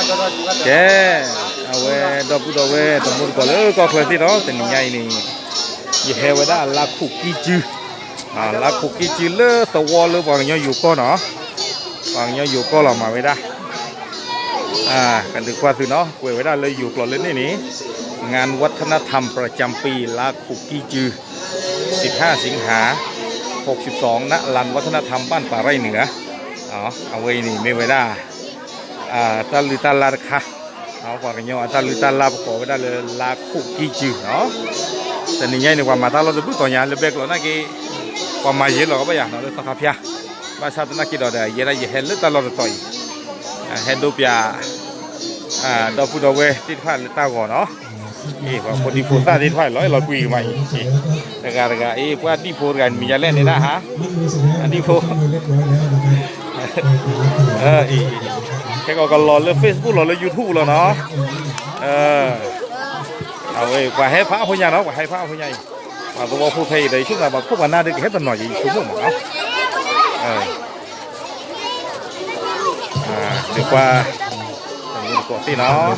ကဲ, အဝဲဒီပုၢ်ဒီဝဲၢ်တံၤသကိးလၢကီၢ်ချၢသ့ၣ်ဒီး တနံၤညါအံၤန့ၣ် ယဟဲဝဲဒၣ်လါခိၣ်ကံၢ်စု, လါခိၣ်ကံၢ်စုလၢသဝီလၢပှၤကညီယိၤကီၢ်နီၤ, ပှၤကညီယိၤကီၢ်လီၤမၤဝဲဒၣ် ကဒုးကွၢ်သုနီၤ, ကွဲးဝဲဒၣ်လၢယိၤကျိာ်လၢန့ၣ်န့ၣ် งานวัฒนธรรมประจำปี ลาขุกกี้จือ สิบห้า สิงหา หกสิบสอง ณ ลานวัฒนธรรม บ้านป่าไร่เหนือ အဝဲအံၤန့ၣ်မ့ၢ်ဝဲဒၣ် တၢ်လုၢ်တၢ်လၢ်တခါ, ပှၤကညီအတၢ်လုၢ်တၢ်လၢ်ပကိးဝဲဒၣ်လၢ လါခိၣ်ကံၢ်စုနီၤ, တနံၤညါအံၤန့ၣ် ပှၤမၤတၢ်လီၢ်တဘျုးတီၤညါ လၢဘဲကျိးနာ်က့ ပှၤမၤယဲၢ်လီၤကဘၣ်ယၤနီၤ လၢသီခါဖၠါ, ဘၣ်ဆၣ်သနာ်က့ဒီး ယဲဒၣ်ယဟဲလၢတၢ်လီၢ်တတီၤအံၤ, ဟဲဒိပၠး ဒီပုၢ်ဒီဝဲၢ်သ့ၣ်တဖၣ်လၢတၢ်ဂီၤနီၤ, အ့ၣ်ပှၤဖိဒံဖိသၣ်သ့ၣ်တဖၣ်လီၤအဲၣ်လီၤကွံမးအံၤ, တဂၤတဂၤ အ့ၣ်ပှၤဒံဖိတဂၤမံၤယါလဲၣ်န့ၣ်ဒၣ်ဟါ, အဒံဖိ ခဲကီးကလီၤလၢ Facebook လီၤလၢ YouTube လီၤနီၤ, အဝဲပှၤဟဲဖးအဖိညါနီၤ ပှၤဟဲဖးအဖိညါအံၤ, ပှၤသဝီဖိဖဲအံၤဒီး ယဆိကမိၣ်ပှၤခိၣ်ပှၤနၢ်ဒုးကဟဲတနီၤယံၤ ယဆိကမိၣ်မးနီၤ, ဒုးကွၢ် တံၤသကိးသ့ၣ်နီၤ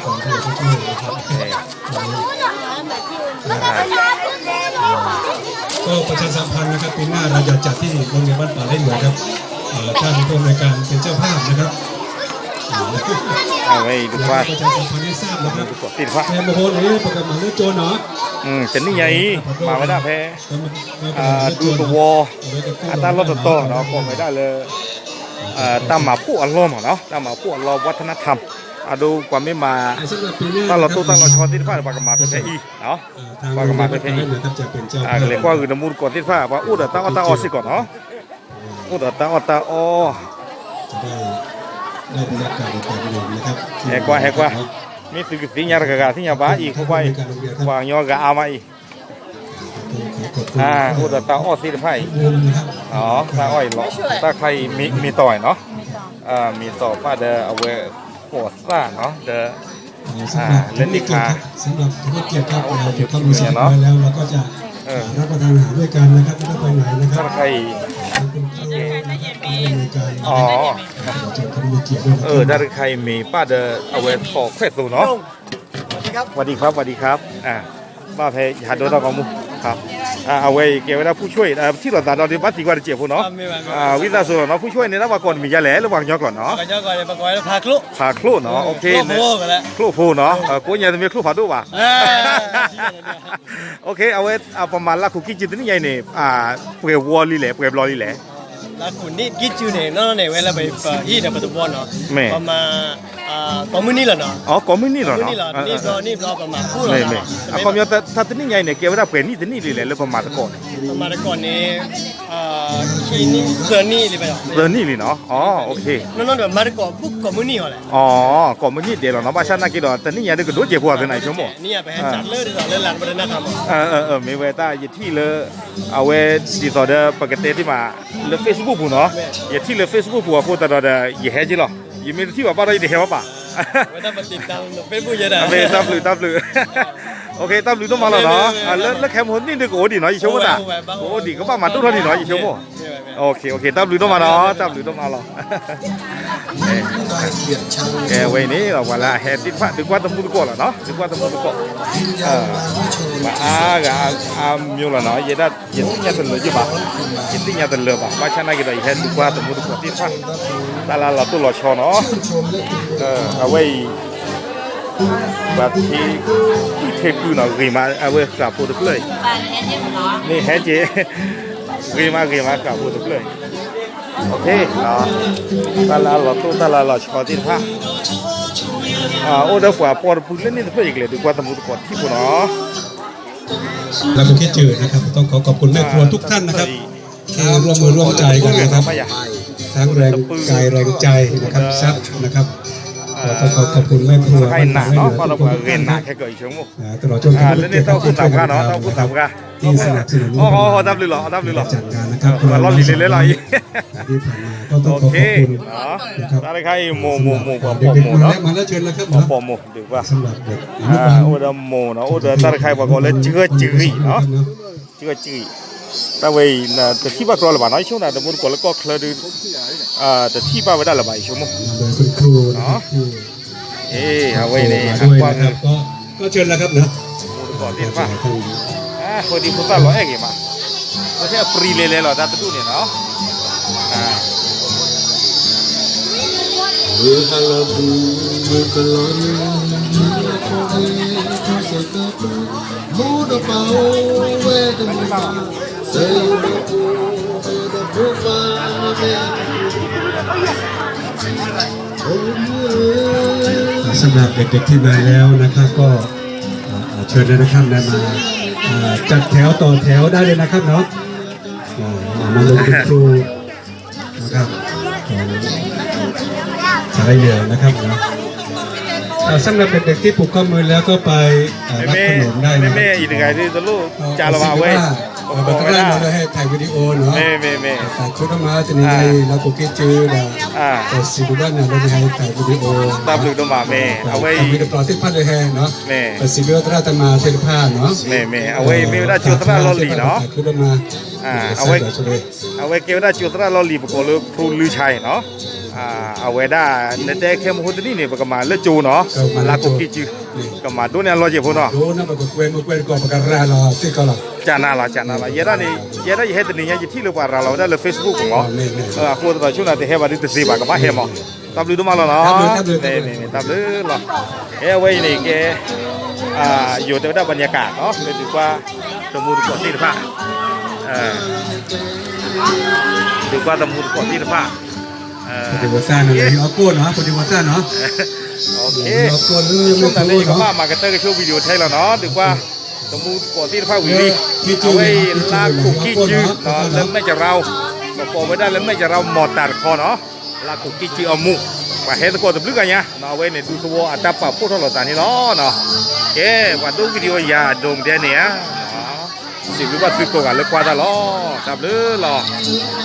ก็ประชาสัมพันธ์นะครับ ปีหน้าเราจะจัดที่โรงเรียนบ้านป่าไร่เหนือครับ เอ่อ ท่านผู้อำนวยการเป็นเจ้าภาพนะครับ အဝဲအံၤဒုးကွၢ် ประชาสัมพันธ์ให้ทราบนะครับ တံၤသကိးသ့ၣ်တဖၣ် แม่โมโหหรือประกาศมาเรื่องโจรเนาะ တနံ�ၤညါအံၤ မၤဝဲဒၣ်ဖဲ ဒူသဝီ အတၢ်လီၢ်တတီၤနီၤ ကိးဝဲဒၣ်လၢ တၢ်မၤဖှိၣ်အလီၢ်မးနီၤ တၢ်မၤဖှိၣ်အလီၢ် วัฒนธรรม အဒိပှၤမ့ၢ်မၤ တၢ်လီၤတိၢ်တၢ်လီၤဆီသ့ၣ်တဖၣ်န့ၣ် ပှၤကမၤဖဲဖဲအံၤ ပှၤကမၤဖဲဖဲအံၤ ကလဲၤကွၢ်ဂ့ၤတမူတကိးသ့ၣ်တဖၣ် ပှၤအိၣ်ဒီးတၢ်အီၣ်တၢ်အီစ့ၢ်ကီးနီၤ အိၣ်ဒီးတၢ်အီၣ်တၢ်အီ ဟဲကွၢ်ဟဲကွၢ် မ့ၢ်သုကသ့ၣ်ညါတဂၤဂၤသ့ၣ်ညါဘၣ်အံၤ ကွၢ်ကွၢ်အံၤ ပှၤကညီဂၤအါမးအံၤ အိၣ်ဒီးတၢ်အီၣ်သ့ၣ်တဖၣ်အံၤ တၢ်အီၣ်အံၤလီၤ တၢ်ခါအံၤမ့ၤတီၤအံၤနီၤ မ့ၤတီၤပၣ်ဒီးအဝဲဃိးသၣ်နီၤ ဒီး လၢန့ၣ်ခါ တၢ်တခါအံၤ တၢ်တခါအံၤမ့ၤပၣ်ဒီးအဝဲထီၣ်ခွဲးသိနီၤ ဝၤဒံခါ ဝၤဒံခါ ဘၣ်ဖဲယဟးဒိတၢ်ကီမူ အဝဲအံၤကဲဝဲဒၣ်ဖူဆိၣ်အံၤ ထံၣ်လိာ်သးဒီးဒ်ဘၣ်သံကွၢ်တစဲးဖိနီၤ ဝံသးစူၤလီၤနီၤ ဖူဆိၣ်အံၤန့ၣ် ဒၣ်ပှၤကိးတမံၤဒ်လဲၣ် လၢပှၤကညီကျိာ်နီၤ ဖးချိၣ်နီၤ ချိၣ်ဖိနီၤ ကိးညါတမ့ၢ်ချိၣ်ဖးဒိၣ်ဘၣ် အဝဲ ပမၤလၢခိၣ်ကံၢ်စုတနံၣ်ညါအံၤန့ၣ် ပှဲၤဝီလံလဲၣ် ပှဲၤဘျီလံလဲၣ် လၢခိၣ်နံၣ်ကံၢ်စုန့ၣ် နီၢ်နီၢ်န့ၣ် ဝဲလၢပဟံၣ်ဒီးပသဝီနီၤ မ့ၢ် ပမၤ ကိးမုၢ်နံၣ်လီၤနီၤ ကိးမုၢ်နံၣ်လီၤနီၤ ကိးမုၢ်နံၣ်ဘျီနံၣ်ဘျီပမၤခိၣ်လီၤ အခီပညီတနံၣ်ညါအံၤန့ၣ် ကဲဝဲဒၣ်ပှဲၤနံၣ်တနံၣ်လံလဲၣ် လၢပမၤသကိးန့ၣ် ပမၤသကိးန့ၣ် ခံနံၣ်သၢနံၣ်လံဘၣ် သၢနံၣ်လံနီၤ နီၢ်နီၢ်ဒီးမၤသကိး ကိးမုၢ်နံၣ်အီၤလဲၣ် ကိးမုၢ်နံၣ်ဒဲးလီၤနီၤ ဘၣ်ဆၣ်နာ်က့ဒီး တနံၣ်ညါဒုးကဒိးစဲးဖိအသးန့ၣ် ဆိကမိၣ် မ့ၢ်ဝဲတၢ်ယထံၣ်လၢ အဝဲဒ်သိးဒီး ပကတဲတ့ၢ်မး လၢ Facebook ပူၤနီၤ ယထံၣ်လၢ Facebook ပူၤအဃိသတးဒီး ယဟဲက့ၤလီၤ ယမ့ၢ်တထံၣ်ဘၣ်ဘၣ်ဒီး ယတဟဲဘၣ်ဘၣ် တၢ်ဘျုးတၢ်ဘျုး တၢ်ဘျုးဒိၣ်မးလီၤနီၤ လၢခဲမဟိနံၣ်ဒုးကအိၣ်ဒံးနီၤ ယဆိကမိၣ်တၢ် ကအိၣ်ဒံး ကဘၣ်မၤဒိၣ်ထီၣ်ဒံးနီၤ ယဆိကမိၣ် တၢ်ဘျုးဒိၣ်မးနီၤ တၢ်ဘျုးဒိၣ်မးလီၤ ကဲဝဲအံၤန့ၣ် ပှၤလၢအဟဲသ့ၣ်တဖၣ် ဒုးကွၢ်တမူတကိးလီၤနီၤ ဒုးကွၢ်တမူတကိး ပှၤအါဂၤအါမျိၤလီၤနီၤ ယဲဒၣ် ယသ့ၣ်ညါတလၢာ်က့ဘၣ် ယသ့ၣ်ညါတလၢာ်ဘၣ် ဘၣ်ဆၣ်နာ်က့ဒီး ယဟဲဒုးကွၢ်တမူတကိးသ့ၣ်တဖၣ် တၢ်လၢလီၤတိၢ်လီၤဆီနီၤ အဝဲအံၤ ပှၤထ့ ထ့ပုၢ်နီၤ ဂ့ၤမး အဝဲဃာ်ဖိတဖျၢၣ်အံၤ န့ၣ်ဟဲက့ၤ ဂ့ၤမး ဂ့ၤမး ဃာ်ဖိတဖျၢၣ်အံၤ တၢ်လၢအလီၤတိၢ် တၢ်လၢအလီၤဆီသ့ၣ်တဖၣ် အိၣ်ဒီးပှၤပိာ်တဖုလၢန့ၣ်တဖျၢၣ် ယကလဲၤဒုးကွၢ်တမူတကိးထံၣ်ဖိနီၤ แล้วก็คิดจืดนะครับ ต้องขอขอบคุณแม่ครัวทุกท่านนะครับ ที่ร่วมมือร่วมใจกันนะครับ ทั้งแรงกายแรงใจนะครับ ทรัพย์นะครับ ก็ต้องขอขอบคุณแม่ครัวบ้านป่าไร่เหนือทุกท่านนะครับ ตลอดจนคณะลูกเกดที่ช่วยกันนะครับ ที่สนับสนุนงบประมาณในการจัดงานนะครับ ที่ผ่านมาก็ต้องขอขอบคุณนะครับ တၢ်တခါအံၤ မိၢ်မိၢ်မိၢ် ပှၤပိာ်မိၢ်နီၤ เด็กๆมาแล้ว มาแล้ว เชิญเลยครับ ပှၤပိာ်မိၢ် ဒုးကွၢ် အိၣ်ဒီးမိၢ်နီၤ အိၣ်ဒီးတၢ်တခါအံၤ ပှၤကိးလၢ ကၢကရံၣ်နီၤ ကၢကရံၣ် တၢ်ဝဲအံၤ တထံၣ်ဘၣ်ကြီလၢၤဘၣ်နီၤ ယဆိကမိၣ် တမူတကိးလၢကီၢ်ချၢဒုး တထံၣ်ဘၣ်ဝဲဒၣ်လၢၤဘၣ် ယဆိကမိၣ် က အဝဲအံၤန့ၣ် ဟးကွၢ်ကီၢ်ဆၢလၢ်ခါပနၢ် မူတကိးသ့ၣ်တဖၣ် ဖိဒံဖိသၣ်လီၤအဲၣ်ဂ့ၤမး အဝဲထဲအပြံလဲၤလဲၤလီၤ တၢ်တဒူၣ်န့ၣ်နီၤ สำหรับเด็กๆที่มาแล้วนะครับก็ อ่า เชิญเลยนะครับนะมา อ่า จัดแถวต่อแถวได้เลยนะครับเนาะ อ่า มาลงคุณครูนะครับ ของสารเหยื่อนะครับนะ อ่า สำหรับเด็กๆที่ผูกข้อมือแล้วก็ไป อ่า รับขนมได้นะครับ မ့မ့ၢ်အံၤတဂၤဒ်သိးလိၣ်ကၢ်လီၤဘၣ်အဝဲ ပကီးဝဲဒၣ် ถ่ายวิดีโอเนาะ မ့မ့ၢ်မ့ၢ် ถ่ายชุดออกมา จะมีในลาวโกกิจื้อ นะ แต่สิ่งที่บ้านเนี่ยเราจะให้ถ่ายวิดีโอ တၢ်ဘျုးဒိၣ်မးမ့ၢ် အဝဲအံၤ မ့ၢ်တပျီသ့ၣ်တဖၣ်လၢဟဲနီၤ မ့ၢ် ပစံးဘျုးသရၣ်သမါသ့ၣ်တဖၣ်နီၤ မ့ၢ်မ့ၢ် အဝဲအံၤမ့ၢ်ဝဲဒၣ်ကၠိသရၣ်လီၢ်လံၤနီၤ အဝဲ အဝဲကဲဝဲဒၣ်ကၠိသရၣ်လီၢ်လံၤ ပကိးလၢဖရူလူၢ်ဆါနီၤ အဝဲဒၣ် နတဲခဲမဟိတနံၣ်န့ၣ် ပကမၤလၢကၠိနီၤ လၢကိးကံၢ်စု ကမၤဒိးန့ၢ်အလီၢ်က့ၤဖိနီၤ ကနၣ်လီၤ ကနၣ်လီၤ ယဲဒၣ်န့ၣ် ယဲဒၣ်ယဟဲတနံၤညါ ယထံၣ်လၢပှၤရၤလီၤဝဲဒၣ်လၢ Facebook မး အဃိသတးဆူၣ်နၤတဟဲဘၣ်ဒုးတသ့ဘၣ် ကဘၣ်ဟဲမး တၢ်ဘျုးဒိၣ်မးလီၤနီၤ တၢ်ဘျုးလီၤ ကဲအဝဲအံၤန့ၣ်ကဲ ယိၤတဲဝဲဒၣ်ဘၣ်ညါကၣ်နီၤ လၢဒုးကွၢ် တမူတကိးသ့ၣ်တဖၣ် ဒုးကွၢ်တမူတကိးသ့ၣ်တဖၣ် ပဒံဝသၣ်နီၤ ယအီၣ်ကိၣ်နီၤ ပဒံဝသၣ်နီၤ ကဘၣ်မၤကတၢၢ်ကဆိ video ထဲလီၤနီၤ ဒုးကွၢ် တမူတကိးသ့ၣ်တဖၣ်ဝံၤလံ အဝဲအံၤလါကိးကံၢ်စု လၢမဲၢ်ကရၢ ပကိးဝဲဒၣ်လၢမဲၢ်ကရၢမီၢ်တၢ်တခီနီၤ လါကိးကံၢ်စုအမူး ပှၤဟဲသကိးတဘျုးဂၤညါ အဝဲန့ၣ်ဒူသဝီအတၢ်ပာ်ဖှိၣ်ထီၣ်လိာ်သးန့ၣ်လီၤ ကဲ ပှၤဒိ video ယၤဒိၣ်ကဒဲန့ၣ်ဧါ စံးဘျုးဘၣ်သုကိးဂၤလၢကွၢ်တၢ်လီၤ တၢ်ဘျုးလီၤ